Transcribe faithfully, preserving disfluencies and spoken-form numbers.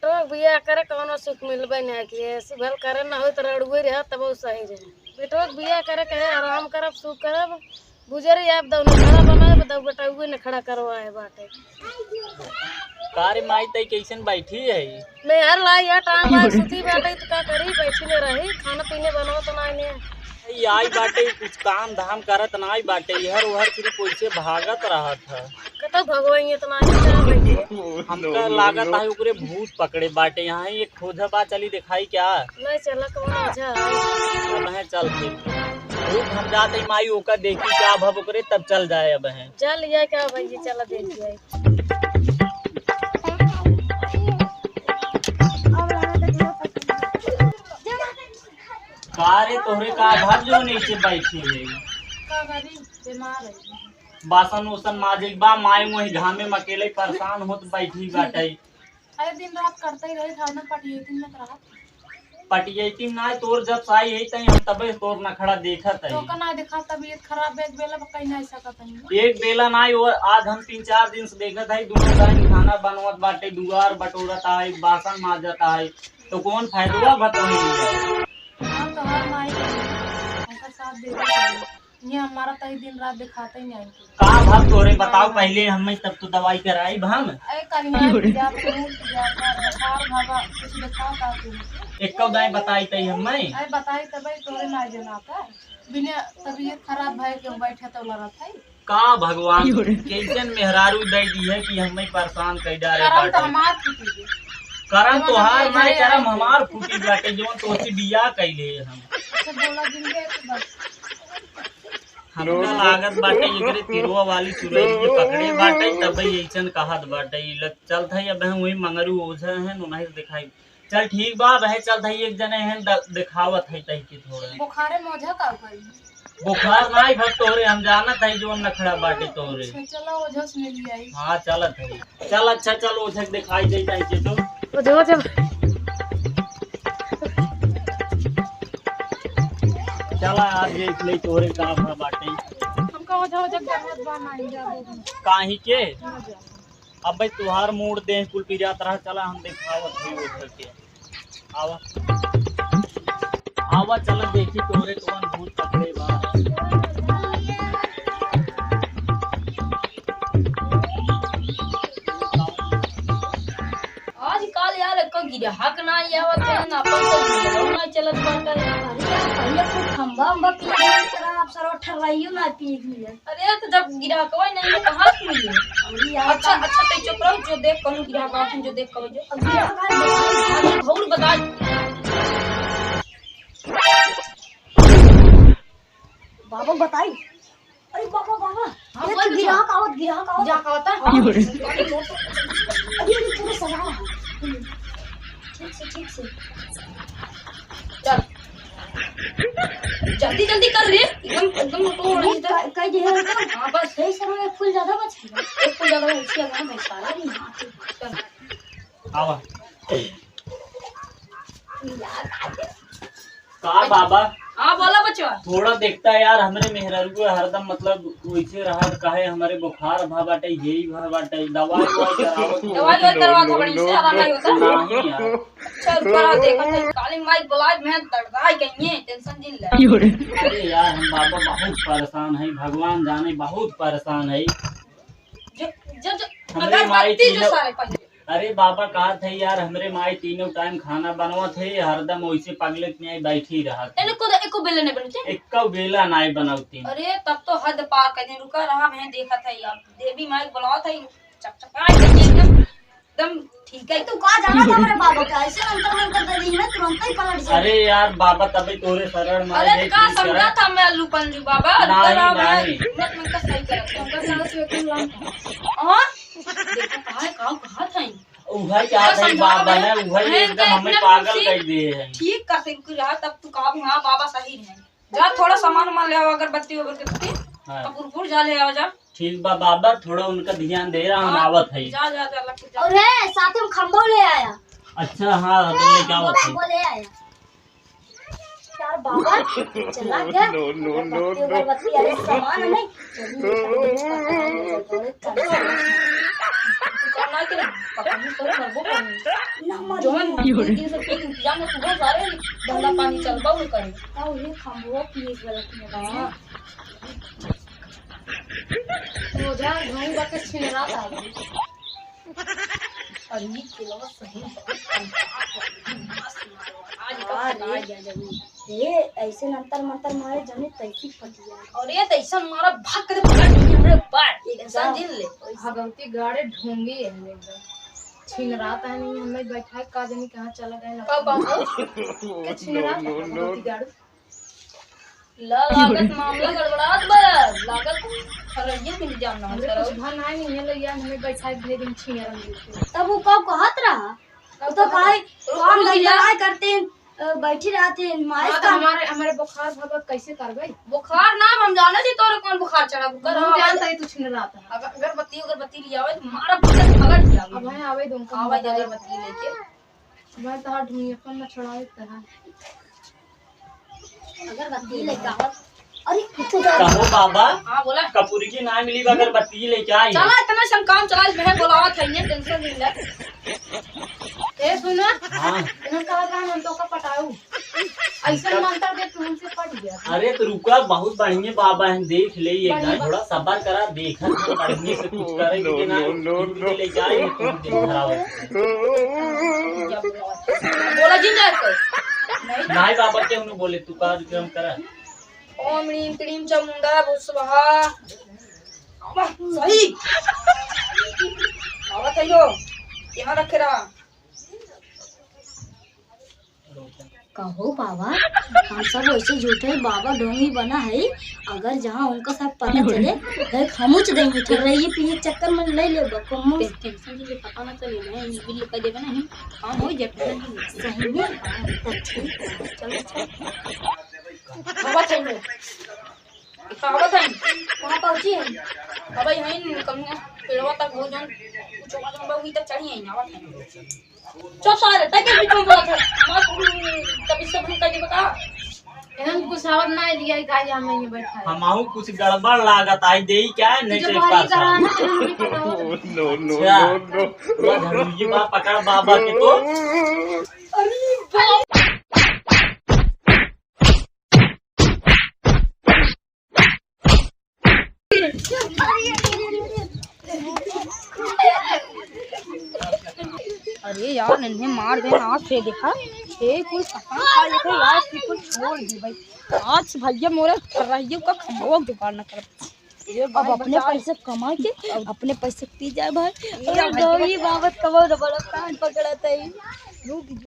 बेटवा के बियाह करे कौनो सुख मिलबे नहीं कि ऐसी भल करे ना होई तो रड़ुए रह तब सही रहे। बेटवा के बियाह करे कहे आराम करब, सुख करब, बुझरी आप दौने खाना बनाए, दौ बेटउए ने खड़ा करवाए बाटे। का रे माई, तई कैसन बैठी है? मेहर लाई या टांग मार सुती बाटे, तो का करी, बैठी ने रही, खाना पीने बनाओ तो ना इन्हें। ई आई बाटे, कुछ काम धाम करत नाई बाटे, इहर उहर सिर्फ वैसे भागत रहत है। कतौ भगवान इतना ही चाह बैठे। हमका लागत है ओकरे भूत पकड़े बाटे, यहाँ एक खोजा बा, चली दिखाई क्या? नहीं चला, कौन ओझा है? अब है, चल फिर। रुक, हम जात है माई, ओका देखी क्या भव ओकरे, तब चल जाए अब है। चल, ये क्या भाई, ये चला देख जाए। का रे, तोहरे का घर जो नीचे बैठी है? का करी, बीमार है। बासन उसन माजे बा, माई वही घामे में अकेले परेशान होत बैठी बाटे। अरे, दिन रात करते ही रहे था ना, पटियेती में तो रहा। पटियेती ना, तोर जब साई है तई हम तबे तोर नखड़ा देखत है। तो का ना देखा, तबीयत खराब, एक बेला कहीं नहीं सकत है। एक बेला ना, और आज हम तीन चार दिन से देखत है, दोनों टाइम खाना बनवत बाटे, दुआर बटोरत है, बासन माजत है, तो कौन फायदा बताओ? हम तो हर माई का साथ देते हैं। ये हमारा तई दिन रात दिखाते ही नहीं आएंगे। का भव तोरे बताओ, पहले हमें तब तो दवाई कराई हम। अरे काली माई की जात, खून की जात, बुखार भावा, कुछ दिखाओ का तू? एक दाई बताई तई हमें। अरे बताई तब तोरे ना जना का। बिना तबीयत खराब भय के बैठे तो लड़त है। का भगवान, कैसन मेहरारू दे दी है कि हमें परेशान कर डारे करम तो बाटे। हमार फूटी है। करम जवन तोहार हमार नहीं, घरे करम आए। हमार फूटी बाटे, जवन तोसे बियाह कैले हम। अच्छा बोला जिंदे तो बस। हमका लागत बाटे एकरे तिरवा वाली चुड़ैल के पकड़े बाटे, तबे ऐसन कहत बाटे। ई लग चलत है, अब हम वही मंगरू ओझा है, उन्हें दिखाई। चल ठीक बा, अब है चलत है, एक जने हैं द-, दिखावत है तई के थोड़ा। बुखारे मोझा का करी? बुखार नाई भव तोरे, हम जानत है जौन नखड़ा बाटे तोरे। अच्छा, चला ओझा से मिल आई। हाँ, चलत है। चल, अच्छा, चल, ओझा के दिखाई दे जाए के तो। ओझा, ओझा। चला, आज देख ले तोरे का भा बाटे। हमका ओझा, ओझा के जरूरत बा, ना, जा दे दे। काहे के? ना जा। अब भाई, तुहार मूड देह कुल पिरात रहा, चला, हम दिखावत है ओझा के। आवा। आवा, चला देखी तोरे कौन भूत पकड़े बा। आजकल यार एको गिराहक ना आवत है, ना अपन से गिराहक ना चलत बाटे। अरे यार, पहले खूब खंबा उम्बा पिए रहे, अब सरवा ठर्राइयो ना पिए के मिले। अरे, तो जब गिराहकवा ही नहीं है, कहाँ से मिले? अरे यार, अच्छा, अच्छा, तई चुप रहो, जो देख कहूँ गिराहक आते हैं, जो देख कहूँ जो। अब गिराहक आए, बताई। अरे, घौर बताई। बाबा बताई। अरे बाबा, बाबा, हाँ, ये बोल तो बेटा। गिराहक आवत, गिराहक आवत। गिराहक आवत है? हाँ। अरे, अरे, पूरा सजा है। ठीक से, ठीक से। चल। जल्दी, जल्दी कर रे। एकदम, एकदम मोटो होने अरे, दे। क-, कई जे है तो? हाँ, बस। यही सब में एक फूल ज्यादा बच गया। एक फूल ज्यादा बच गया, हाँ भाई, सारा नहीं। हाँ, ठीक, चल। आवा। का बाबा? हाँ, बोला बचवा। थोड़ा देखता यार, हमरे मेहरारू को हरदम, मतलब, वैसे रहत, काहे हमरे बुखार भा बाटे, यही भा बाटे, दवाई ववाई करावत हो। दवाई ववाई करवा दो, बड़ी से आराम नहीं होता। नहीं यार। अच्छा, रुका रहा, देखा था, काली माई बुलाए, मैं दर्दाई गई है, tension जिन ले। अरे यार, हम बाबा बहुत परेशान है, भगवान जाने बहुत परेशान है। जो, जो, जो, हमरे माई अगरबत्ती जो तीनों सारे पहले। अरे बाबा, कहा थे यार, हमरे माई तीनों टाइम खाना बनवत है, हरदम वैसे पगले के नहीं बैठी रहत। एने को एको बेला नहीं बनते? एको बेला नहीं बनौती। अरे तब तो हद पार कर दी, रुका रहा, मैं देखा था यार, देवी माई बुलावत है, चकचका के एकदम, एकदम ठीक है। तू का जाना था हमरे बाबा का, ऐसे अंतर मंतर दे दी ना, तुरंत ही पलट जाए। अरे यार बाबा, तभी तोरे शरण में अरे आए, का ठीक समझा है। था मैं अल्लू पंजू बाबा, नहीं, रुका रहा, मैं नहीं। मत मन का सही कर, तुमका समझ में क्यों लम था? हाँ? देखो, कहा है, काऊ कहा था ही? उहे क्या तो था, समझा बाबा मैं, है, उहे मैं एकदम तो हमें एकदम पागल खुशी कर दिए हैं। ठीक कर से रुक रहा, तब तू कहा, हाँ, बाबा सही है। जा, थोड़ा सामान वामान ले आओ, अगरबत्ती, अगरबत्ती, हाँ। कपूर फूल जा ले आओ, जा। ठीक बा बाबा, थोड़ा उनका ध्यान दे रहा, हम हाँ, आवत है। जा, जा, जा, लग जा। और है, साथ में खंभो ले आया। अच्छा, हाँ, तो लेके आवत है। खंभो ले आया। यार बाबा, चला गया। No, no, no, अगरबत्ती, no। अगरबत्ती, अरे सामान नहीं। चल, चल, चल, चल, चल। ना के पता नहीं, सर, मरबो करी। ना मरी। जौन दू दिन से कोई इंतजाम ना, सुबह सारे धंधा पानी चलबो नहीं करे। का उहे खंभवा पिए गलत में बा। हाँ। तो जा, वहीं बात छीन रहा था। अरे, ये केलवा सही में बहुत खतरनाक है। मस्त मारो। आज का हाँ पता रे। आ गया जरूर। ए, ऐसे नंतर मंतर मारे जने तैसी फटिया। अरे, तैसा मारा भाग के पकड़ के हमरे बार। एक ऐसा दा- जिन ले। भगवती गाड़े ढोंगी है एकदम। छीन रहा था नहीं, हमें बैठा का जनी कहाँ चला गया ना। का बात हो? का छीन रहा था भगवती गाड़ू? ला, लागत मामला गड़बड़ात बा। लागत खरैया भी इंतजाम ना हमरे सरऊ। कुछ भा नाहीं, नहीं है, लइया हमें बैठा के भेज दिन छिया रंग के। तब वो का कहत रहा? वो तो कहे, रुक, काम रुक धंधा जा। नाहीं करते हैं, अ, बैठी रहते हैं, मालिश हाँ, तो काम। हमारे, हमारे बुखार भगत कैसे करबे? बुखार ना, हम जाने थी तोरे कौन बुखार चढ़ा, बुखार हम हवा जानता है। है तू छिन रहा था। अगर अगरबत्ती, अगरबत्ती ले आवे तो मारा भगत भगत ले आवे। अब है आवे दो, आवे दे अगरबत्ती लेके। मैं तहार ढूंढिया पर न छोड़ावे तहार। अगरबत्ती लेके आवत। अरे, कुछ तो कहो बाबा। हाँ, बोला। कपूर की ना मिली, अगरबत्ती लेके आई। चला, इतना से हम काम चला, मैं बोलावत है, ये tension नहीं ले। ए, सुना। हाँ। इन्हन कहा था, हम तो का पटाऊ। ऐसे मंत्र दे, तू हमसे पट गया। अरे, तो रुका, बहुत बढ़िया बाबा हैं, देख ले, एक बढ़िया। थोड़ा सब्र करा, देखा, बढ़िया से कुछ करे, no, लेकिन ना, no, no, कुछ भी no। लेके आई, कुछ भी खराब है। बोला जिन जाए तो। नहीं। नाई बाबा के उन्हें बोले, तू का विक्रम करा? ओम ह्रीम क्लीम चामुंडा भूत स्वाहा। वाह, सही। आवत है यो। यहाँ रखे रहा। कहो बाबा, हम सब वैसे झूठे बाबा ढोंगी बना है, अगर जहाँ उनका सब पता चले, देख हमू च देंगे, ठर्रइये पिए के चक्कर में ले ले बा, कमो। टे-, tension से पता ना चले, मैं बिल कर देबे ना, हम काम हो जाए। सही में? तो ठीक है, चलो, चलो। बाबा चलो। कहाँ आवत हईं? कहाँ पहुँची हईं? अबे हईं कम पेड़वा तक हो जान, कुछ और जंगल हुई तक चढ़ी हईं, आवत हईं। चुप सारे, तै के बीच में बोलत है? मत, तभी सब हम कह देबे का? इन्हन कुछ आवत ना लिया, गाय यहाँ में ये बैठा है। हमहू कुछ गड़बड़ लागत, आई देई क्या है, नहीं तुझे तो एक बारी बार करा साहब। ना, इन्हन भी पता हो। No, no, अच्छा। No, no। पूरा धनुर्जी बा, पकड़ बाबा के तो। अरे बाप। अरे यार, इन्हें मार दे हाथ से, देखा। ए, कोई कहाँ खा लेते यार, कि कुछ छोड़ दे भाई। आज भैया मोरे रहियो का खमोक जुगाड़ न कर। ए अब भाई अपने बचा। पैसे कमा के, अब अपने पैसे पी जाए भाई। ए अरे भाई गौरी बचा। बाबत कबो न बड़ा कान पकड़त है। रुक।